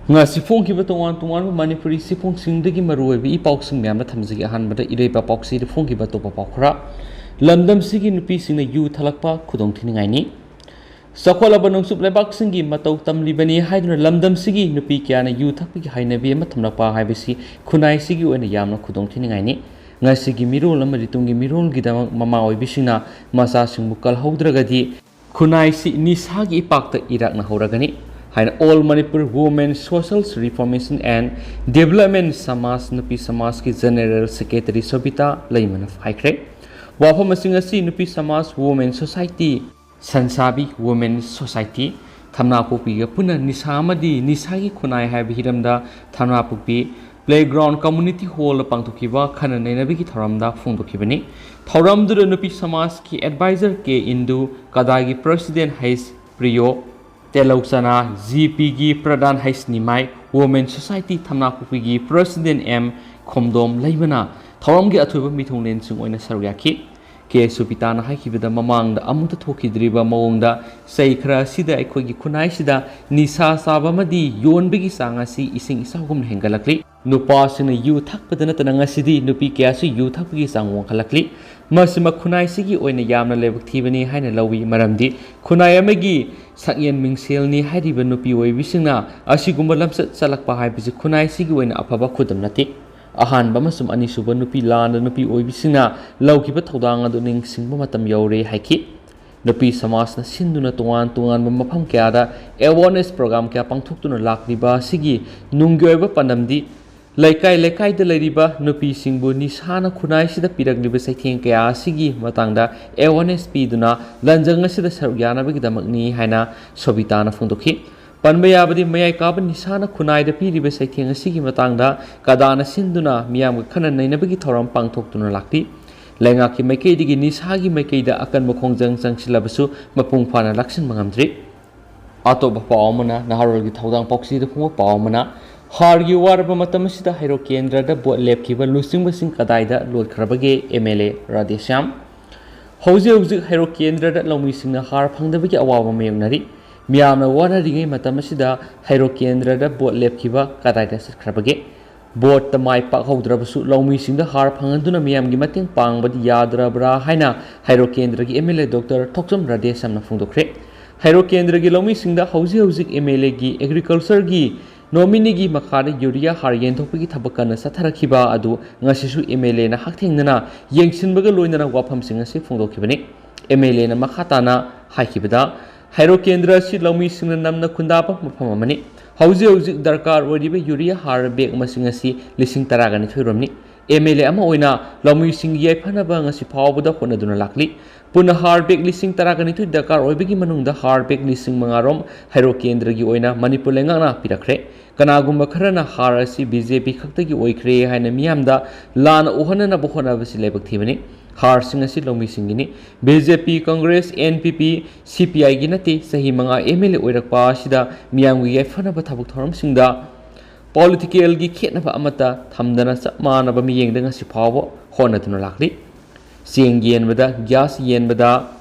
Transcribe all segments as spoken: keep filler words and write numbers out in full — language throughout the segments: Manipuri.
ꯉꯁꯤ ꯐꯣꯡꯈꯤꯕ ꯇꯣꯉꯥꯟ ꯇꯣꯉꯥꯟꯕ ꯃꯅꯤꯄꯨꯔꯤ ꯆꯦꯐꯣꯡꯁꯤꯡꯗꯒꯤ ꯃꯔꯨꯑꯣꯏꯕ ꯏ ꯄꯥꯎꯁꯤꯡ ꯃꯌꯥꯝꯗ ꯊꯝꯖꯒꯦ꯫ ꯑꯍꯥꯟꯕꯗ ꯏꯔꯩꯕꯥꯛ ꯄꯥꯎꯆꯦꯗ ꯐꯣꯡꯈꯤꯕ ꯑꯇꯣꯞꯄ ꯄꯥꯎ ꯈꯔ꯫ ꯂꯝꯗꯝꯁꯤꯒꯤ ꯅꯨꯄꯤꯁꯤꯡꯅ ꯌꯨ ꯊꯛꯂꯛꯄ ꯈꯨꯗꯣꯡꯊꯤꯅꯤꯡꯉꯥꯏꯅꯤ꯫ ꯆꯥꯎꯈꯠꯂꯕ ꯅꯣꯡꯆꯨꯞ ꯂꯩꯕꯥꯛꯁꯤꯡꯒꯤ ꯃꯇꯧ ꯇꯝꯂꯤꯕꯅꯤ ꯍꯥꯏꯗꯨꯅ ꯂꯝꯗꯝꯁꯤꯒꯤ ꯅꯨꯄꯤ ꯀꯌꯥꯅ ꯌꯨ ꯊꯛꯄꯒꯤ ꯍꯩꯅꯕꯤ ꯑꯃ ꯊꯝꯂꯛꯄ ꯍꯥꯏꯕꯁꯤ ꯈꯨꯟꯅꯥꯏꯁꯤꯒꯤ ꯑꯣꯏꯅ ꯌꯥꯝꯅ ꯈꯨꯗꯣꯡꯊꯤꯅꯤꯡꯉꯥꯏꯅꯤ꯫ ꯉꯁꯤꯒꯤ ꯃꯤꯔꯣꯜ ꯑꯃꯗꯤ ꯇꯨꯡꯒꯤ ꯃꯤꯔꯣꯜꯒꯤꯗꯃꯛ ꯃꯃꯥ ꯑꯣꯏꯕꯤꯁꯤꯡꯅ ꯃꯆꯥꯁꯤꯡꯕꯨ ꯀꯜꯍꯧꯗ꯭ꯔꯒꯗꯤ ꯈꯨꯟꯅꯥꯏꯁꯤ ꯅꯤꯁꯥꯒꯤ ꯏꯄꯥꯛꯇ ꯏꯔꯛꯅꯍꯧꯔꯒꯅꯤ ꯍꯥꯏꯅ All Manipur Women Social Reformation and Development ꯁꯃꯥꯖ ꯅꯨꯄꯤ ꯁꯃꯥꯖꯀꯤ ꯖꯦꯅꯦꯔꯦꯜ ꯁꯦꯀ꯭ꯔꯦꯇꯔꯤ ꯁꯣꯕꯤꯇꯥ ꯂꯩꯃꯅ ꯍꯥꯏꯈ꯭ꯔꯦ꯫ ꯋꯥꯐꯝꯁꯤꯡ ꯑꯁꯤ ꯅꯨꯄꯤ ꯁꯃꯥꯖ Women Society, ꯁꯟꯁꯥꯕꯤ Women Society, ꯊꯝꯅꯥꯄꯣꯛꯄꯤꯒ ꯄꯨꯟꯅ ꯅꯤꯁꯥ ꯑꯃꯗꯤ ꯅꯤꯁꯥꯒꯤ ꯈꯨꯟꯅꯥꯏ ꯍꯥꯏꯕ ꯍꯤꯔꯝꯗ ꯊꯝꯅꯥꯄꯣꯛꯄꯤ Playground Community Hallꯗ ꯄꯥꯡꯊꯣꯛꯈꯤꯕ ꯈꯟꯅ ꯅꯩꯅꯕꯒꯤ ꯊꯧꯔꯝꯗ ꯐꯣꯡꯗꯣꯛꯈꯤꯕꯅꯤ꯫ ꯊꯧꯔꯝꯗꯨꯗ ꯅꯨꯄꯤ ꯁꯃꯥꯖꯀꯤ ꯑꯦꯗꯚꯥꯏꯖꯔ ꯀꯦ ꯏꯟꯗꯨ, ꯀꯗꯥꯒꯤ ꯄ꯭ꯔꯁꯤꯗꯦꯟ ꯍꯩꯁ ꯄ꯭ꯔꯤꯌꯣ, ꯇꯦꯂꯧꯆꯅꯥ ꯖꯤ ꯄꯤꯒꯤ ꯄ꯭ꯔꯙꯥꯟ ꯍꯩꯁ ꯅꯤꯃꯥꯏ, Women Society ꯊꯝꯅꯥꯄꯣꯛꯄꯤꯒꯤ ꯄ꯭ꯔꯁꯤꯗꯦꯟ ꯑꯦꯝ ꯈꯣꯝꯗꯣꯝ ꯂꯩꯃꯅ ꯊꯧꯔꯝꯒꯤ ꯑꯊꯣꯏꯕ ꯃꯤꯊꯨꯡꯂꯦꯟꯁꯤꯡ ꯑꯣꯏꯅ ꯁꯔꯨꯛ ꯌꯥꯈꯤ꯫ ꯀꯦ ꯁꯨꯕꯤꯇꯥꯅ ꯍꯥꯏꯈꯤꯕꯗ, ꯃꯃꯥꯡꯗ ꯑꯃꯨꯛꯇ ꯊꯣꯛꯈꯤꯗ꯭ꯔꯤꯕ ꯃꯑꯣꯡꯗ ꯆꯍꯤ ꯈꯔ ꯑꯁꯤꯗ ꯑꯩꯈꯣꯏꯒꯤ ꯈꯨꯟꯅꯥꯏꯁꯤꯗ ꯅꯤꯁꯥ ꯆꯥꯕ ꯑꯃꯗꯤ ꯌꯣꯟꯕꯒꯤ ꯆꯥꯡ ꯑꯁꯤ ꯏꯁꯤꯡ ꯏꯆꯥꯎꯒꯨꯝꯅ ꯍꯦꯟꯒꯠꯂꯛꯂꯤ꯫ ꯅꯨꯄꯥꯁꯤꯡꯅ ꯌꯨ ꯊꯛꯄꯗ ꯅꯠꯇꯅ ꯉꯁꯤꯗꯤ ꯅꯨꯄꯤ ꯀꯌꯥꯁꯨ ꯌꯨ ꯊꯛꯄꯒꯤ ꯆꯥꯡ ꯋꯥꯡꯈꯠꯂꯛꯂꯤ꯫ ꯃꯁꯤꯃꯛ ꯈꯨꯟꯅꯥꯏꯁꯤꯒꯤ ꯑꯣꯏꯅ ꯌꯥꯝꯅ ꯂꯥꯏꯕꯛ ꯊꯤꯕꯅꯤ ꯍꯥꯏꯅ ꯂꯧꯏ, ꯃꯔꯝꯗꯤ ꯈꯨꯟꯅꯥꯏ ꯑꯃꯒꯤ ꯁꯛꯌꯦꯟ ꯃꯤꯡꯁꯦꯜꯅꯤ ꯍꯥꯏꯔꯤꯕ ꯅꯨꯄꯤ ꯑꯣꯏꯕꯤꯁꯤꯡꯅ ꯑꯁꯤꯒꯨꯝꯕ ꯂꯝꯆꯠ ꯆꯠꯂꯛꯄ ꯍꯥꯏꯕꯁꯤ ꯈꯨꯟꯅꯥꯏꯁꯤꯒꯤ ꯑꯣꯏꯅ ꯑꯐꯕ ꯈꯨꯗꯝ ꯅꯠꯇꯦ꯫ ꯑꯍꯥꯟꯕ ꯑꯃꯁꯨꯡ ꯑꯅꯤꯁꯨꯕ ꯅꯨꯄꯤ ꯂꯥꯟꯗ ꯅꯨꯄꯤ ꯑꯣꯏꯕꯤꯁꯤꯡꯅ ꯂꯧꯈꯤꯕ ꯊꯧꯗꯥꯡ ꯑꯗꯨ ꯅꯤꯡꯁꯤꯡꯕ ꯃꯇꯝ ꯌꯧꯔꯦ ꯍꯥꯏꯈꯤ꯫ ꯅꯨꯄꯤ ꯁꯃꯥꯖꯅ ꯁꯤꯟꯗꯨꯅ ꯇꯣꯉꯥꯟ ꯇꯣꯉꯥꯟꯕ ꯃꯐꯝ ꯀꯌꯥꯗ awareness program ꯀꯌꯥ ꯄꯥꯡꯊꯣꯛꯇꯨꯅ ꯂꯥꯛꯂꯤꯕ ꯑꯁꯤꯒꯤ ꯅꯨꯡꯒꯤ ꯑꯣꯏꯕ ꯄꯥꯟꯗꯝꯗꯤ ꯂꯩꯀꯥꯏ ꯂꯩꯀꯥꯏꯗ ꯂꯩꯔꯤꯕ ꯅꯨꯄꯤꯁꯤꯡꯕꯨ ꯅꯤꯁꯥꯅ ꯈꯨꯟꯅꯥꯏꯁꯤꯗ ꯄꯤꯔꯛꯂꯤꯕ ꯆꯩꯊꯦꯡ ꯀꯌꯥ ꯑꯁꯤꯒꯤ ꯃꯇꯥꯡꯗ awareness ꯄꯤꯗꯨꯅ ꯂꯥꯟꯖꯪ ꯑꯁꯤꯗ ꯁꯔꯨꯛ ꯌꯥꯅꯕꯒꯤꯗꯃꯛꯅꯤ ꯍꯥꯏꯅ ꯁꯣꯕꯤꯇꯥꯅ ꯐꯣꯡꯗꯣꯛꯈꯤ꯫ ꯄꯟꯕ ꯌꯥꯕꯗꯤ, ꯃꯌꯥꯏ ꯀꯥꯕ ꯅꯤꯁꯥꯅ ꯈꯨꯟꯅꯥꯏꯗ ꯄꯤꯔꯤꯕ ꯆꯩꯊꯦꯡ ꯑꯁꯤꯒꯤ ꯃꯇꯥꯡꯗ ꯀꯗꯥꯅ ꯁꯤꯟꯗꯨꯅ ꯃꯤꯌꯥꯝꯒ ꯈꯟꯅ ꯅꯩꯅꯕꯒꯤ ꯊꯧꯔꯝ ꯄꯥꯡꯊꯣꯛꯇꯨꯅ ꯂꯥꯛꯂꯤ꯫ ꯂꯩꯉꯥꯛꯀꯤ ꯃꯥꯏꯀꯩꯗꯒꯤ ꯅꯤꯁꯥꯒꯤ ꯃꯥꯏꯀꯩꯗ ꯑꯀꯟꯕ ꯈꯣꯡꯖꯪ ꯆꯪꯁꯤꯜꯂꯕꯁꯨ ꯃꯄꯨꯡ ꯐꯥꯅ ꯂꯥꯛꯁꯤꯟꯕ ꯉꯝꯗ꯭ꯔꯤ꯫ ꯑꯇꯣꯞꯄ ꯄꯥꯎ ꯑꯃꯅ, ꯅꯍꯥꯔꯣꯜꯒꯤ ꯊꯧꯗꯥꯡ ꯄꯥꯎꯆꯦꯗ ꯐꯣꯡꯕ ꯄꯥꯎ ꯑꯃꯅ, ꯍꯥꯔꯒꯤ ꯋꯥꯔꯕ ꯃꯇꯝ ꯑꯁꯤꯗ ꯍꯩꯔꯣꯛ ꯀꯦꯟꯗ꯭ꯔꯗ ꯚꯣꯠ ꯂꯦꯞꯈꯤꯕ ꯂꯨꯆꯤꯡꯕꯁꯤꯡ ꯀꯗꯥꯏꯗ ꯂꯣꯠꯈ꯭ꯔꯕꯒꯦ? ꯑꯦꯝ ꯑꯦꯜ ꯑꯦ ꯔꯥꯙꯦꯁ꯭ꯌꯥꯝ꯫ ꯍꯧꯖꯤꯛ ꯍꯧꯖꯤꯛ ꯍꯩꯔꯣꯛ ꯀꯦꯟꯗ꯭ꯔꯗ ꯂꯧꯃꯤꯁꯤꯡꯅ ꯍꯥꯔ ꯐꯪꯗꯕꯒꯤ ꯑꯋꯥꯕ ꯃꯥꯌꯣꯛꯅꯔꯤ꯫ ꯃꯤꯌꯥꯝꯅ ꯋꯥꯅꯔꯤꯉꯩ ꯃꯇꯝ ꯑꯁꯤꯗ ꯍꯩꯔꯣꯛ ꯀꯦꯟꯗ꯭ꯔꯗ ꯚꯣꯠ ꯂꯦꯞꯈꯤꯕ ꯀꯗꯥꯏꯗ ꯆꯠꯈ꯭ꯔꯕꯒꯦ? ꯚꯣꯠꯇ ꯃꯥꯏ ꯄꯥꯛꯍꯧꯗ꯭ꯔꯕꯁꯨ ꯂꯧꯃꯤꯁꯤꯡꯗ ꯍꯥꯔ ꯐꯪꯍꯟꯗꯨꯅ ꯃꯤꯌꯥꯝꯒꯤ ꯃꯇꯦꯡ ꯄꯥꯡꯕꯗꯤ ꯌꯥꯗ꯭ꯔꯕ꯭ꯔꯥ ꯍꯥꯏꯅ ꯍꯩꯔꯣꯛ ꯀꯦꯟꯗ꯭ꯔꯒꯤ M L A Doctor ꯊꯣꯛꯆꯣꯝ ꯔꯥꯙꯦꯁ꯭ꯌꯥꯝꯅ ꯐꯣꯡꯗꯣꯛꯈ꯭ꯔꯦ꯫ ꯍꯩꯔꯣꯛ ꯀꯦꯟꯗ꯭ꯔꯒꯤ ꯂꯧꯃꯤꯁꯤꯡꯗ ꯍꯧꯖꯤꯛ ꯍꯧꯖꯤꯛ M L Aꯒꯤ Agricultureꯒꯤ ꯅꯣꯃꯤꯅꯤꯒꯤ ꯃꯈꯥꯗ ꯌꯨꯔꯤꯌꯥ ꯍꯥꯔ ꯌꯦꯟꯊꯣꯛꯄꯒꯤ ꯊꯕꯛ ꯀꯟꯅ ꯆꯠꯊꯔꯛꯈꯤꯕ ꯑꯗꯨ ꯉꯁꯤꯁꯨ M L Aꯅ ꯍꯛꯊꯦꯡꯅꯅ ꯌꯦꯡꯁꯤꯟꯕꯒ ꯂꯣꯏꯅꯅ ꯋꯥꯐꯝꯁꯤꯡ ꯑꯁꯤ ꯐꯣꯡꯗꯣꯛꯈꯤꯕꯅꯤ꯫ M L Aꯅ ꯃꯈꯥ ꯇꯥꯅ ꯍꯥꯏꯈꯤꯕꯗ, ꯍꯩꯔꯣꯛ ꯀꯦꯟꯗ꯭ꯔ ꯑꯁꯤ ꯂꯧꯃꯤꯁꯤꯡꯅ ꯅꯝꯅ ꯈꯨꯟꯗꯥꯕ ꯃꯐꯝ ꯑꯃꯅꯤ꯫ ꯍꯧꯖꯤꯛ ꯍꯧꯖꯤꯛ ꯗꯔꯀꯥꯔ ꯑꯣꯏꯔꯤꯕ ꯌꯨꯔꯤꯌꯥ ꯍꯥꯔ ꯕꯦꯒ ꯃꯁꯤꯡ ꯑꯁꯤ ꯂꯤꯁꯤꯡ ꯇꯔꯥꯒ ꯅꯤꯊꯣꯏ ꯔꯣꯝꯅꯤ꯫ M L A ꯑꯃ ꯑꯣꯏꯅ ꯂꯧꯃꯤꯁꯤꯡꯒꯤ ꯌꯥꯏꯐꯅꯕ ꯉꯁꯤ ꯐꯥꯎꯕꯗ ꯍꯣꯠꯅꯗꯨꯅ ꯂꯥꯛꯂꯤ꯫ ꯄꯨꯟꯅ ꯍꯥꯔ ꯕꯦꯒ ꯂꯤꯁꯤꯡ ꯇꯔꯥꯒ ꯅꯤꯊꯣꯏ ꯗꯔꯀꯥꯔ ꯑꯣꯏꯕꯒꯤ ꯃꯅꯨꯡꯗ ꯍꯥꯔ ꯕꯦꯒ ꯂꯤꯁꯤꯡ ꯃꯉꯥ ꯔꯣꯝ ꯍꯩꯔꯣꯛ ꯀꯦꯟꯗ꯭ꯔꯒꯤ ꯑꯣꯏꯅ ꯃꯅꯤꯄꯨꯔ ꯂꯩꯉꯥꯛꯅ ꯄꯤꯔꯛꯈ꯭ꯔꯦ꯫ ꯀꯅꯥꯒꯨꯝꯕ ꯈꯔꯅ ꯍꯥꯔ ꯑꯁꯤ B J P ꯈꯛꯇꯒꯤ ꯑꯣꯏꯈ꯭ꯔꯦ ꯍꯥꯏꯅ ꯃꯤꯌꯥꯝꯗ ꯂꯥꯟꯅ ꯎꯍꯟꯅꯅꯕ ꯍꯣꯠꯅꯕꯁꯤ ꯂꯥꯏꯕꯛ ꯊꯤꯕꯅꯤ꯫ ꯍꯥꯔꯁꯤꯡ ꯑꯁꯤ ꯂꯧꯃꯤꯁꯤꯡꯒꯤꯅꯤ꯫ B J P, Congress, N P P, C P Iꯒꯤ ꯅꯠꯇꯦ꯫ ꯆꯍꯤ ꯃꯉꯥ M L A ꯑꯣꯏꯔꯛꯄ ꯑꯁꯤꯗ ꯃꯤꯌꯥꯝꯒꯤ ꯌꯥꯏꯐꯅꯕ ꯊꯕꯛ ꯊꯧꯔꯝꯁꯤꯡꯗ politicalꯒꯤ ꯈꯦꯠꯅꯕ ꯑꯃꯠꯇ ꯊꯝꯗꯅ ꯆꯞ ꯃꯥꯟꯅꯕ ꯃꯤꯠꯌꯦꯡꯗ ꯉꯁꯤ ꯐꯥꯎꯕ ꯍꯣꯠꯅꯗꯨꯅ ꯂꯥꯛꯂꯤ꯫ ꯆꯦꯡ ꯌꯦꯟꯕꯗ, gas ꯌꯦꯟꯕꯗ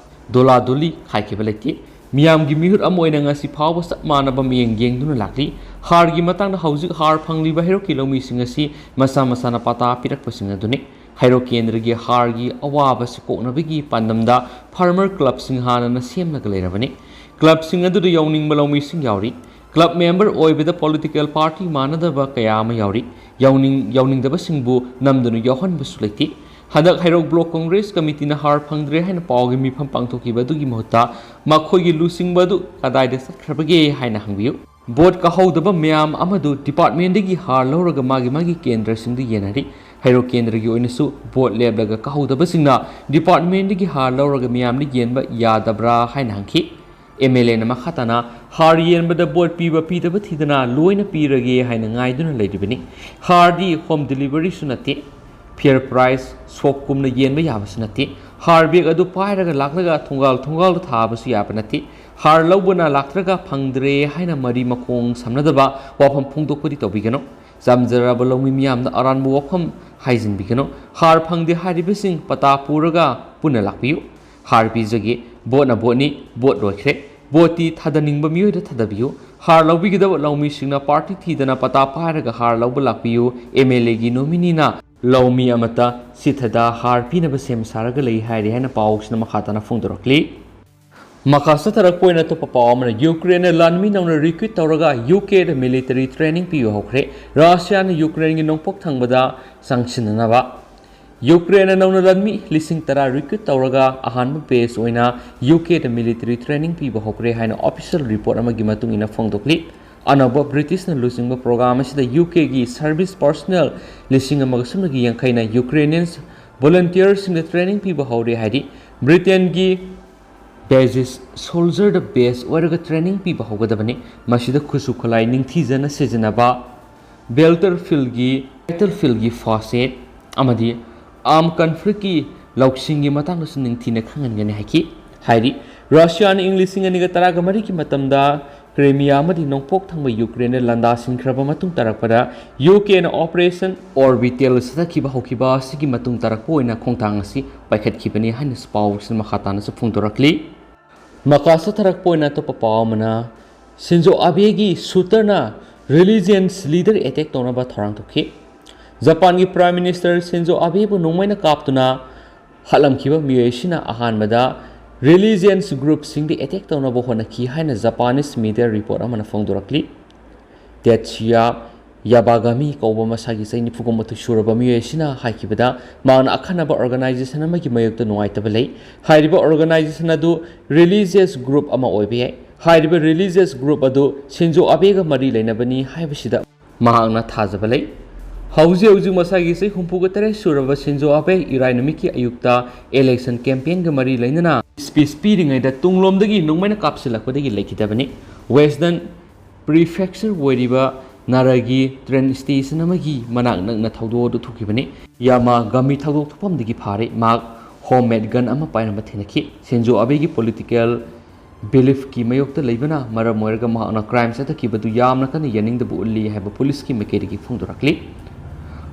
ꯗꯣꯂꯥ ꯗꯣꯂꯤ ꯈꯥꯏꯈꯤꯕ ꯂꯩꯇꯦ꯫ ꯃꯤꯌꯥꯝꯒꯤ ꯃꯤꯍꯨꯠ ꯑꯃ ꯑꯣꯏꯅ ꯉꯁꯤ ꯐꯥꯎꯕ ꯆꯞ ꯃꯥꯟꯅꯕ ꯃꯤꯠꯌꯦꯡ ꯌꯦꯡꯗꯨꯅ ꯂꯥꯛꯂꯤ꯫ ꯍꯥꯔꯒꯤ ꯃꯇꯥꯡꯗ ꯍꯧꯖꯤꯛ ꯍꯥꯔ ꯐꯪꯂꯤꯕ ꯍꯩꯔꯣꯛꯀꯤ ꯂꯧꯃꯤꯁꯤꯡ ꯑꯁꯤ ꯃꯁꯥ ꯃꯁꯥꯅ ꯄꯥꯇꯥ ꯄꯤꯔꯛꯄꯁꯤꯡ ꯑꯗꯨꯅꯤ꯫ ꯍꯩꯔꯣꯛ ꯀꯦꯟꯗ꯭ꯔꯒꯤ ꯍꯥꯔꯒꯤ ꯑꯋꯥꯕꯁꯤ ꯀꯣꯛꯅꯕꯒꯤ ꯄꯥꯟꯗꯝꯗ farmer clubꯁꯤꯡ ꯍꯥꯟꯅꯅ ꯁꯦꯝꯂꯒ ꯂꯩꯔꯕꯅꯤ꯫ Clubꯁꯤꯡ ꯑꯗꯨꯗ ꯌꯥꯎꯅꯤꯡꯕ ꯂꯧꯃꯤꯁꯤꯡ ꯌꯥꯎꯔꯤ꯫ Club member ꯑꯣꯏꯕꯗ political party ꯃꯥꯟꯅꯗꯕ ꯀꯌꯥ ꯑꯃ ꯌꯥꯎꯔꯤ꯫ ꯌꯥꯎꯅꯤꯡ-, ꯌꯥꯎꯅꯤꯡꯗꯕꯁꯤꯡꯕꯨ ꯅꯝꯗꯨꯅ ꯌꯥꯎꯍꯟꯕꯁꯨ ꯂꯩꯇꯦ꯫ ꯍꯟꯗꯛ ꯍꯩꯔꯣꯛ Block Congress Committeeꯅ ꯍꯥꯔ ꯐꯪꯗ꯭ꯔꯦ ꯍꯥꯏꯅ ꯄꯥꯎꯒꯤ ꯃꯤꯐꯝ ꯄꯥꯡꯊꯣꯛꯈꯤꯕ ꯑꯗꯨꯒꯤ ꯃꯍꯨꯠꯇ ꯃꯈꯣꯏꯒꯤ ꯂꯨꯆꯤꯡꯕ ꯑꯗꯨ ꯀꯗꯥꯏꯗ ꯆꯠꯈ꯭ꯔꯕꯒꯦ ꯍꯥꯏꯅ ꯍꯪꯕꯤꯌꯨ꯫ ꯚꯣꯠ ꯀꯥꯍꯧꯗꯕ ꯃꯌꯥꯝ ꯑꯃꯗꯨ departmentꯗꯒꯤ ꯍꯥꯔ ꯂꯧꯔꯒ ꯃꯥꯒꯤ ꯃꯥꯒꯤ ꯀꯦꯟꯗ꯭ꯔꯁꯤꯡꯗ ꯌꯦꯟꯅꯔꯤ꯫ ꯍꯩꯔꯣꯛ ꯀꯦꯟꯗ꯭ꯔꯒꯤ ꯑꯣꯏꯅꯁꯨ ꯚꯣꯠ ꯂꯦꯞꯂꯒ ꯀꯥꯍꯧꯗꯕꯁꯤꯡꯅ departmentꯗꯒꯤ ꯍꯥꯔ ꯂꯧꯔꯒ ꯃꯤꯌꯥꯝꯗ ꯌꯦꯟꯕ ꯌꯥꯗꯕ꯭ꯔꯥ ꯍꯥꯏꯅ ꯍꯪꯈꯤ꯫ M L Aꯅ ꯃꯈꯥ ꯇꯥꯅ ꯍꯥꯔ ꯌꯦꯟꯕꯗ ꯚꯣꯠ ꯄꯤꯕ ꯄꯤꯗꯕ ꯊꯤꯗꯅ ꯂꯣꯏꯅ ꯄꯤꯔꯒꯦ ꯍꯥꯏꯅ ꯉꯥꯏꯗꯨꯅ ꯂꯩꯔꯤꯕꯅꯤ꯫ ꯍꯥꯔꯗꯤ home deliveryꯁꯨ ꯅꯠꯇꯦ, fair price, shopꯀꯨꯝꯅ ꯌꯦꯟꯕ ꯌꯥꯕꯁꯨ ꯅꯠꯇꯦ꯫ ꯍꯥꯔ ꯕꯦꯒ ꯑꯗꯨ ꯄꯥꯏꯔꯒ ꯂꯥꯛꯂꯒ ꯊꯣꯡꯒꯥꯜ ꯊꯣꯡꯒꯥꯜꯗ ꯊꯥꯕꯁꯨ ꯌꯥꯕ ꯅꯠꯇꯦ꯫ ꯍꯥꯔ ꯂꯧꯕꯅ ꯂꯥꯛꯇ꯭ꯔꯒ ꯐꯪꯗ꯭ꯔꯦ ꯍꯥꯏꯅ ꯃꯔꯤ ꯃꯈꯣꯡ ꯁꯝꯅꯗꯕ ꯋꯥꯐꯝ ꯐꯣꯡꯗꯣꯛꯄꯗꯤ ꯇꯧꯕꯤꯒꯅꯨ꯫ ꯆꯝꯖꯔꯕ ꯂꯧꯃꯤ ꯃꯤꯌꯥꯝꯅ ꯑꯔꯥꯟꯕ ꯋꯥꯐꯝ ꯍꯥꯏꯖꯤꯟꯕꯤꯒꯅꯨ꯫ ꯍꯥꯔ ꯐꯪꯗꯦ ꯍꯥꯏꯔꯤꯕꯁꯤꯡ ꯄꯇꯥ ꯄꯨꯔꯒ ꯄꯨꯟꯅ ꯂꯥꯛꯄꯤꯌꯨ꯫ ꯍꯥꯔ ꯄꯤꯖꯒꯦ, ꯚꯣꯠꯅ ꯚꯣꯠꯅꯤ, ꯚꯣꯠ ꯂꯣꯏꯈ꯭ꯔꯦ꯫ ꯚꯣꯠꯇꯤ ꯊꯥꯗꯅꯤꯡꯕ ꯃꯤꯑꯣꯏꯗ ꯊꯥꯗꯕꯤꯌꯨ꯫ ꯍꯥꯔ ꯂꯧꯕꯤꯒꯗꯕ ꯂꯧꯃꯤꯁꯤꯡꯅ ꯄꯥꯔꯇꯤ ꯊꯤꯗꯅ ꯄꯇꯥ ꯄꯥꯏꯔꯒ ꯍꯥꯔ ꯂꯧꯕ ꯂꯥꯛꯄꯤꯌꯨ꯫ ꯑꯦꯝ ꯑꯦꯜ ꯑꯦꯒꯤ ꯅꯣꯃꯤꯅꯤꯅ ꯂꯧꯃꯤ ꯑꯃꯠꯇ ꯁꯤꯊꯗ ꯍꯥꯔ ꯄꯤꯅꯕ ꯁꯦꯝ ꯁꯥꯔꯒ ꯂꯩ ꯍꯥꯏꯔꯤ ꯍꯥꯏꯅ ꯄꯥꯎꯁꯤꯅ ꯃꯈꯥ ꯇꯥꯅ ꯐꯣꯡꯗꯣꯔꯛꯂꯤ꯫ ꯃꯈꯥ ꯆꯠꯊꯔꯛꯄ ꯑꯣꯏꯅ ꯑꯇꯣꯞꯄ ꯄꯥꯎ ꯑꯃꯅ, ꯌꯨꯀ꯭ꯔꯦꯟꯅ ꯂꯥꯟꯃꯤ ꯅꯧꯅ ꯔꯤꯀ꯭ꯔꯨꯠ ꯇꯧꯔꯒ ꯌꯨ ꯀꯦꯗ ꯃꯤꯂꯤꯇꯔꯤ ꯇ꯭ꯔꯦꯅꯤꯡ ꯄꯤꯕ ꯍꯧꯈ꯭ꯔꯦ꯫ ꯔꯁꯤꯌꯥꯅ ꯌꯨꯀ꯭ꯔꯦꯟꯒꯤ ꯅꯣꯡꯄꯣꯛ ꯊꯪꯕꯗ ꯆꯪꯁꯤꯟꯅꯅꯕ ꯌꯨꯀ꯭ꯔꯦꯟꯅ ꯅꯧꯅ ꯂꯥꯟꯃꯤ ꯂꯤꯁꯤꯡ ꯇꯔꯥ ꯔꯤꯀ꯭ꯔꯨꯠ ꯇꯧꯔꯒ ꯑꯍꯥꯟꯕ ꯕꯦꯆ ꯑꯣꯏꯅ ꯌꯨ ꯀꯦꯗ ꯃꯤꯂꯤꯇꯔꯤ ꯇ꯭ꯔꯦꯅꯤꯡ ꯄꯤꯕ ꯍꯧꯈ꯭ꯔꯦ ꯍꯥꯏꯅ ꯑꯣꯐꯤꯁꯤꯌꯦꯜ ꯔꯤꯄꯣꯔꯠ ꯑꯃꯒꯤ ꯃꯇꯨꯡ ꯏꯟꯅ ꯐꯣꯡꯗꯣꯛꯂꯤ꯫ ꯑꯅꯧꯕ ꯕ꯭ꯔꯤꯇꯤꯁꯅ ꯂꯨꯆꯤꯡꯕ ꯄ꯭ꯔꯣꯒ꯭ꯔꯥꯝ ꯑꯁꯤꯗ ꯌꯨ ꯀꯦꯒꯤ ꯁꯔꯚꯤꯁ ꯄꯔꯁꯣꯅꯦꯜ ꯂꯤꯁꯤꯡ ꯑꯃꯒ ꯁꯨꯞꯅꯒꯤ ꯌꯥꯡꯈꯩꯅ ꯌꯨꯀ꯭ꯔꯦꯅꯤꯌꯟꯁ ꯚꯣꯂꯨꯟꯇꯤꯌꯔꯁꯤꯡꯗ ꯇ꯭ꯔꯦꯅꯤꯡ ꯄꯤꯕ ꯍꯧꯔꯦ ꯍꯥꯏꯔꯤ꯫ ꯕ꯭ꯔꯤꯇꯦꯟꯒꯤ ꯕꯦꯖꯤꯁ ꯁꯣꯜꯖꯔꯗ ꯕꯦꯖ ꯑꯣꯏꯔꯒ ꯇ꯭ꯔꯦꯅꯤꯡ ꯄꯤꯕ ꯍꯧꯒꯗꯕꯅꯤ꯫ ꯃꯁꯤꯗ ꯈꯨꯠꯁꯨ ꯈꯨꯠꯂꯥꯏ ꯅꯤꯡꯊꯤꯖꯅ ꯁꯤꯖꯤꯟꯅꯕ, ꯕꯦꯜꯇꯔ ꯐꯤꯜꯒꯤ, ꯕꯦꯇꯜ ꯐꯤꯜꯒꯤ ꯐꯥꯁꯦꯠ ꯑꯃꯗꯤ ꯑꯥꯔꯝ ꯀꯟꯐ꯭ꯂꯤꯛꯀꯤ ꯂꯧꯁꯤꯡꯒꯤ ꯃꯇꯥꯡꯗꯁꯨ ꯅꯤꯡꯊꯤꯅ ꯈꯪꯍꯟꯒꯅꯤ ꯍꯥꯏꯈꯤ꯫ ꯍꯥꯏꯔꯤ, ꯔꯁꯤꯌꯥꯅ ꯏꯪ ꯂꯤꯁꯤꯡ ꯑꯅꯤꯒ ꯇꯔꯥꯒ ꯃꯔꯤꯒꯤ ꯃꯇꯝꯗ ꯀ꯭ꯔꯤꯃꯤꯌꯥ ꯑꯃꯗꯤ ꯅꯣꯡꯄꯣꯛ ꯊꯪꯕ ꯌꯨꯀ꯭ꯔꯦꯟꯗ ꯂꯥꯟꯗꯥꯁꯤꯟꯈ꯭ꯔꯕ ꯃꯇꯨꯡ ꯇꯥꯔꯛꯄꯗ ꯌꯨ ꯀꯦꯅ ꯑꯣꯄꯔꯦꯁꯟ ꯑꯣꯔꯕꯤꯇꯦꯜ ꯆꯠꯊꯈꯤꯕ ꯍꯧꯈꯤꯕ ꯑꯁꯤꯒꯤ ꯃꯇꯨꯡ ꯇꯥꯔꯛꯄ ꯑꯣꯏꯅ ꯈꯣꯡꯊꯥꯡ ꯑꯁꯤ ꯄꯥꯏꯈꯠꯈꯤꯕꯅꯤ ꯍꯥꯏꯅꯁꯨ ꯄꯥꯎꯁꯤꯅ ꯃꯈꯥ ꯇꯥꯅꯁꯨ ꯐꯣꯡꯗꯣꯔꯛꯂꯤ꯫ ꯃꯈꯥ ꯆꯠꯊꯔꯛꯄ ꯑꯣꯏꯅ ꯑꯇꯣꯞꯄ ꯄꯥꯎ ꯑꯃꯅ, ꯁꯤꯟꯖꯣ ꯑꯕꯦꯒꯤ ꯁꯨꯇꯔꯅ ꯔꯤꯂꯤꯖꯤꯌꯟꯁ ꯂꯤꯗꯔ ꯑꯦꯇꯦꯛ ꯇꯧꯅꯕ ꯊꯧꯔꯥꯡ ꯇꯧꯈꯤ꯫ ꯖꯄꯥꯟꯒꯤ ꯄ꯭ꯔꯥꯏꯝ ꯃꯤꯅꯤꯁꯇꯔ ꯁꯤꯟꯖꯣ ꯑꯕꯦꯕꯨ ꯅꯣꯡꯃꯩꯅ ꯀꯥꯞꯇꯨꯅ ꯍꯥꯠꯂꯝꯈꯤꯕ ꯃꯤꯑꯣꯏ ꯑꯁꯤꯅ ꯑꯍꯥꯟꯕꯗ ꯔꯤꯂꯤꯖꯤꯌꯟꯁ ꯒ꯭ꯔꯨꯞꯁꯤꯡꯗ ꯑꯦꯇꯦꯛ ꯇꯧꯅꯕ ꯍꯣꯠꯅꯈꯤ ꯍꯥꯏꯅ ꯖꯄꯥꯅꯤꯁ ꯃꯤꯗꯤꯌꯥ ꯔꯤꯄꯣꯔꯠ ꯑꯃꯅ ꯐꯣꯡꯗꯣꯔꯛꯂꯤ꯫ ꯇꯦꯠꯁꯨꯌꯥ ꯌꯥꯕꯥꯒꯥꯃꯤ ꯀꯧꯕ ꯃꯁꯥꯒꯤ ꯆꯍꯤ ꯅꯤꯐꯨꯒ ꯃꯥꯊꯣꯏ ꯁꯨꯔꯕ ꯃꯤꯑꯣꯏ ꯑꯁꯤꯅ ꯍꯥꯏꯈꯤꯕꯗ, ꯃꯍꯥꯛꯅ ꯑꯈꯟꯅꯕ ꯑꯣꯔꯒꯅꯥꯏꯖꯦꯁꯟ ꯑꯃꯒꯤ ꯃꯥꯌꯣꯛꯇ ꯅꯨꯡꯉꯥꯏꯇꯕ ꯂꯩ꯫ ꯍꯥꯏꯔꯤꯕ ꯑꯣꯔꯒꯅꯥꯏꯖꯦꯁꯟ ꯑꯗꯨ ꯔꯤꯂꯤꯖꯤꯌꯁ ꯒ꯭ꯔꯨꯞ ꯑꯃ ꯑꯣꯏꯕ ꯌꯥꯏ꯫ ꯍꯥꯏꯔꯤꯕ ꯔꯤꯂꯤꯖꯤꯌꯁ ꯒ꯭ꯔꯨꯞ ꯑꯗꯨ ꯁꯤꯟꯖꯣ ꯑꯕꯦꯒ ꯃꯔꯤ ꯂꯩꯅꯕꯅꯤ ꯍꯥꯏꯕꯁꯤꯗ ꯃꯍꯥꯛꯅ ꯊꯥꯖꯕ ꯂꯩ꯫ ꯍꯧꯖꯤꯛ ꯍꯧꯖꯤꯛ ꯃꯁꯥꯒꯤ ꯆꯍꯤ ꯍꯨꯝꯐꯨꯒ ꯇꯔꯦꯠ ꯁꯨꯔꯕ ꯁꯤꯟꯖꯣ ꯑꯕꯦ ꯏꯔꯥꯏ ꯅꯨꯃꯤꯠꯀꯤ ꯑꯌꯨꯛꯇ ꯏꯂꯦꯛꯁꯟ ꯀꯦꯝꯄꯦꯟꯒ ꯃꯔꯤ ꯂꯩꯅꯅ ꯁ꯭ꯄꯤꯆ ꯄꯤꯔꯤꯉꯩꯗ ꯇꯨꯡꯂꯣꯝꯗꯒꯤ ꯅꯣꯡꯃꯩꯅ ꯀꯥꯞꯁꯤꯜꯂꯛꯄꯗꯒꯤ ꯂꯩꯈꯤꯗꯕꯅꯤ꯫ ꯋꯦꯁꯇꯔꯟ ꯄ꯭ꯔꯤꯐꯦꯛꯆꯔ ꯑꯣꯏꯔꯤꯕ ꯅꯥꯔꯥꯒꯤ ꯇ꯭ꯔꯦꯟ ꯁ꯭ꯇꯦꯁꯟ ꯑꯃꯒꯤ ꯃꯅꯥꯛ ꯅꯛꯅ ꯊꯧꯗꯣꯛ ꯑꯗꯨ ꯊꯣꯛꯈꯤꯕꯅꯤ꯫ ꯌꯥꯃꯥꯒꯥꯃꯤ ꯊꯧꯗꯣꯛ ꯊꯣꯛꯐꯝꯗꯒꯤ ꯐꯥꯔꯦ꯫ ꯃꯍꯥꯛ ꯍꯣꯝꯃꯦꯗ ꯒꯟ ꯑꯃ ꯄꯥꯏꯔꯝꯕ ꯊꯦꯡꯅꯈꯤ꯫ ꯁꯤꯟꯖꯣ ꯑꯕꯦꯒꯤ ꯄꯣꯂꯤꯇꯤꯀꯦꯜ ꯕꯤꯂꯤꯐꯀꯤ ꯃꯥꯌꯣꯛꯇ ꯂꯩꯕꯅ ꯃꯔꯝ ꯑꯣꯏꯔꯒ ꯃꯍꯥꯛꯅ ꯀ꯭ꯔꯥꯏꯝ ꯆꯠꯊꯈꯤꯕꯗꯨ ꯌꯥꯝꯅ ꯀꯟꯅ ꯌꯥꯅꯤꯡꯗꯕ ꯎꯠꯂꯤ ꯍꯥꯏꯕ ꯄꯨꯂꯤꯁꯀꯤ ꯃꯥꯏꯀꯩꯗꯒꯤ ꯐꯣꯡꯗꯣꯔꯛꯂꯤ꯫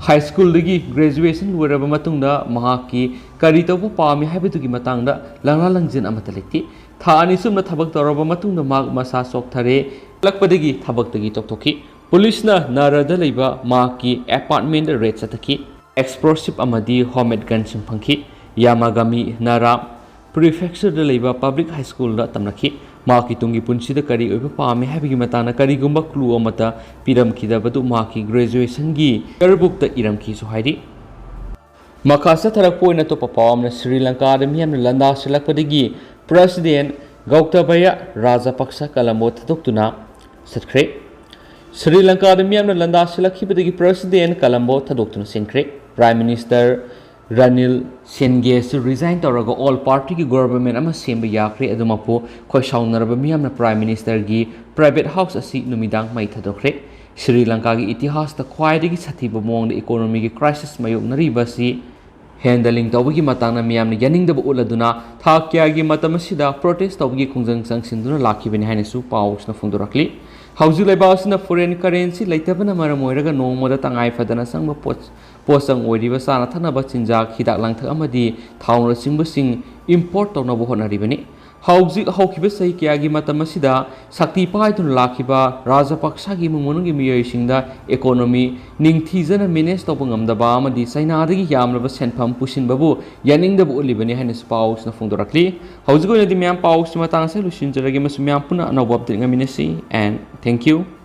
ꯍꯥꯏ ꯁ꯭ꯀꯨꯜꯗꯒꯤ ꯒ꯭ꯔꯦꯖꯨꯑꯦꯁꯟ ꯂꯣꯏꯔꯕ ꯃꯇꯨꯡꯗ ꯃꯍꯥꯛꯀꯤ ꯀꯔꯤ ꯇꯧꯕ ꯄꯥꯝꯃꯤ ꯍꯥꯏꯕꯗꯨꯒꯤ ꯃꯇꯥꯡꯗ ꯂꯥꯡꯂꯥ ꯂꯥꯡꯖꯤꯟ ꯑꯃꯠꯇ ꯂꯩꯇꯦ꯫ ꯊꯥ ꯑꯅꯤ ꯆꯨꯞꯅ ꯊꯕꯛ ꯇꯧꯔꯕ ꯃꯇꯨꯡꯗ ꯃꯍꯥꯛ ꯃꯁꯥ ꯆꯣꯛꯊꯔꯦ꯫ ꯍꯜꯂꯛꯄꯗꯒꯤ ꯊꯕꯛꯇꯒꯤ ꯇꯣꯛꯊꯣꯛꯈꯤ꯫ ꯄꯨꯂꯤꯁꯅ ꯅꯥꯔꯥꯗ ꯂꯩꯕ ꯃꯍꯥꯛꯀꯤ ꯑꯦꯄꯥꯔꯠꯃꯦꯟꯗ ꯔꯦꯗ ꯆꯠꯊꯈꯤ꯫ ꯑꯦꯛꯁꯄ꯭ꯂꯣꯁꯤꯞ ꯑꯃꯗꯤ ꯍꯣꯝꯃꯦꯗ ꯒꯟꯁꯤꯡ ꯐꯪꯈꯤ꯫ ꯌꯥꯃꯥꯒꯥꯃꯤ ꯅꯥꯔꯥ ꯄ꯭ꯔꯤꯐꯦꯛꯆꯔꯗ ꯂꯩꯕ ꯄꯕ꯭ꯂꯤꯛ ꯍꯥꯏ ꯁ꯭ꯀꯨꯜꯗ ꯇꯝꯂꯛꯈꯤ꯫ ꯃꯍꯥꯛꯀꯤ ꯇꯨꯡꯒꯤ ꯄꯨꯟꯁꯤꯗ ꯀꯔꯤ ꯑꯣꯏꯕ ꯄꯥꯝꯃꯤ ꯍꯥꯏꯕꯒꯤ ꯃꯇꯥꯡꯗ ꯀꯔꯤꯒꯨꯝꯕ ꯀ꯭ꯂꯨ ꯑꯃꯠꯇ ꯄꯤꯔꯝꯈꯤꯗꯕꯗꯨ ꯃꯍꯥꯛꯀꯤ ꯒ꯭ꯔꯦꯖꯨꯑꯦꯁꯟꯒꯤ ꯌꯔꯕꯨꯛꯇ ꯏꯔꯝꯈꯤꯁꯨ ꯍꯥꯏꯔꯤ꯫ ꯃꯈꯥ ꯆꯠꯊꯔꯛꯄ ꯑꯣꯏꯅ ꯑꯇꯣꯞꯄ ꯄꯥꯎ ꯑꯃꯅ, ꯁ꯭ꯔꯤ ꯂꯪꯀꯥꯗ ꯃꯤꯌꯥꯝꯅ ꯂꯥꯟꯗꯥꯁꯤꯜꯂꯛꯄꯗꯒꯤ ꯄ꯭ꯔꯁꯤꯗꯦꯟ ꯒꯧꯇꯕꯌ ꯔꯥꯖꯥꯄꯛꯁ ꯀꯂꯝꯕꯣ ꯊꯥꯗꯣꯛꯇꯨꯅ ꯆꯠꯈ꯭ꯔꯦ꯫ ꯁ꯭ꯔꯤ ꯂꯪꯀꯥꯗ ꯃꯤꯌꯥꯝꯅ ꯂꯥꯟꯗꯥꯁꯤꯜꯂꯛꯈꯤꯕꯗꯒꯤ ꯄ꯭ꯔꯁꯤꯗꯦꯟ ꯀꯂꯝꯕꯣ ꯊꯥꯗꯣꯛꯇꯨꯅ ꯆꯦꯟꯈ꯭ꯔꯦ꯫ ꯄ꯭ꯔꯥꯏꯝ ꯃꯤꯅꯤꯁꯇꯔ ꯔꯅꯤꯜ ꯁꯦꯟꯒꯦꯁꯨ ꯔꯤꯖꯥꯏꯟ ꯇꯧꯔꯒ ꯑꯣꯜ ꯄꯥꯔꯇꯤꯒꯤ ꯒꯣꯚꯔꯟꯃꯦꯟ ꯑꯃ ꯁꯦꯝꯕ ꯌꯥꯈ꯭ꯔꯦ꯫ ꯑꯗꯨꯃꯛꯄꯨ ꯈꯣꯏꯁꯥꯎꯅꯔꯕ ꯃꯤꯌꯥꯝꯅ ꯄ꯭ꯔꯥꯏꯝ ꯃꯤꯅꯤꯁꯇꯔꯒꯤ ꯄ꯭ꯔꯥꯏꯚꯦꯠ ꯍꯥꯎꯁ ꯑꯁꯤ ꯅꯨꯃꯤꯗꯥꯡ ꯃꯩ ꯊꯥꯗꯣꯛꯈ꯭ꯔꯦ꯫ ꯁ꯭ꯔꯤ ꯂꯪꯀꯥꯒꯤ ꯏꯇꯤꯍꯥꯁꯇ ꯈ꯭ꯋꯥꯏꯗꯒꯤ ꯁꯥꯊꯤꯕ ꯃꯑꯣꯡꯗ ꯏꯀꯣꯅꯣꯃꯤꯒꯤ ꯀ꯭ꯔꯥꯏꯁꯤꯁ ꯃꯥꯌꯣꯛꯅꯔꯤꯕ ꯑꯁꯤ ꯍꯦꯟꯗꯂꯤꯡ ꯇꯧꯕꯒꯤ ꯃꯇꯥꯡꯗ ꯃꯤꯌꯥꯝꯅ ꯌꯥꯅꯤꯡꯗꯕ ꯎꯠꯂꯗꯨꯅ ꯊꯥ ꯀꯌꯥꯒꯤ ꯃꯇꯝ ꯑꯁꯤꯗ ꯄ꯭ꯔꯣꯇꯦꯁ ꯇꯧꯕꯒꯤ ꯈꯣꯡꯖꯪ ꯆꯪꯁꯤꯟꯗꯨꯅ ꯂꯥꯛꯈꯤꯕꯅꯤ ꯍꯥꯏꯅꯁꯨ ꯄꯥꯎꯁꯤꯅ ꯐꯣꯡꯗꯣꯔꯛꯂꯤ꯫ ꯍꯧꯖꯤꯛ ꯂꯩꯕꯥꯛ ꯑꯁꯤꯅ ꯐꯣꯔꯦꯟ ꯀꯔꯦꯟꯁꯤ ꯂꯩꯇꯕꯅ ꯃꯔꯝ ꯑꯣꯏꯔꯒ ꯅꯣꯡꯃꯗ ꯇꯉꯥꯏ ꯐꯗꯅ ꯆꯪꯕ ꯄꯣꯠ ꯄꯣꯠꯆꯪ ꯑꯣꯏꯔꯤꯕ ꯆꯥꯅ ꯊꯛꯅꯕ ꯆꯤꯟꯖꯥꯛ, ꯍꯤꯗꯥꯛ ꯂꯥꯡꯊꯛ ꯑꯃꯗꯤ ꯊꯥꯎꯅꯆꯤꯡꯕꯁꯤꯡ ꯏꯝꯄꯣꯔꯠ ꯇꯧꯅꯕ ꯍꯣꯠꯅꯔꯤꯕꯅꯤ꯫ ꯍꯧꯖꯤꯛ ꯍꯧꯈꯤꯕ ꯆꯍꯤ ꯀꯌꯥꯒꯤ ꯃꯇꯝ ꯑꯁꯤꯗ ꯁꯛꯇꯤ ꯄꯥꯏꯗꯨꯅ ꯂꯥꯛꯈꯤꯕ ꯔꯥꯖꯥꯄꯛꯁꯥꯒꯤ ꯏꯃꯨꯡ ꯃꯅꯨꯡꯒꯤ ꯃꯤꯑꯣꯏꯁꯤꯡꯗ ꯏꯀꯣꯅꯣꯃꯤ ꯅꯤꯡꯊꯤꯖꯅ ꯃꯦꯅꯦꯖ ꯇꯧꯕ ꯉꯝꯗꯕ ꯑꯃꯗꯤ ꯆꯩꯅꯥꯗꯒꯤ ꯌꯥꯝꯂꯕ ꯁꯦꯟꯐꯝ ꯄꯨꯁꯤꯟꯕꯕꯨ ꯌꯥꯅꯤꯡꯗꯕ ꯎꯠꯂꯤꯕꯅꯤ ꯍꯥꯏꯅꯁꯨ ꯄꯥꯎꯁꯤꯅ ꯐꯣꯡꯗꯣꯔꯛꯂꯤ꯫ ꯍꯧꯖꯤꯛ ꯑꯣꯏꯅꯗꯤ ꯃꯌꯥꯝ ꯄꯥꯎꯁꯤ ꯃꯇꯥꯡ ꯑꯁꯤꯗ ꯂꯣꯏꯁꯤꯟꯖꯔꯒꯦ꯫ ꯃꯁꯤ ꯃꯌꯥꯝ ꯄꯨꯟꯅ ꯑꯅꯧꯕ ꯑꯞꯗꯦꯠ ꯉꯥꯏꯃꯤꯟꯅꯁꯤ꯫ And thank you.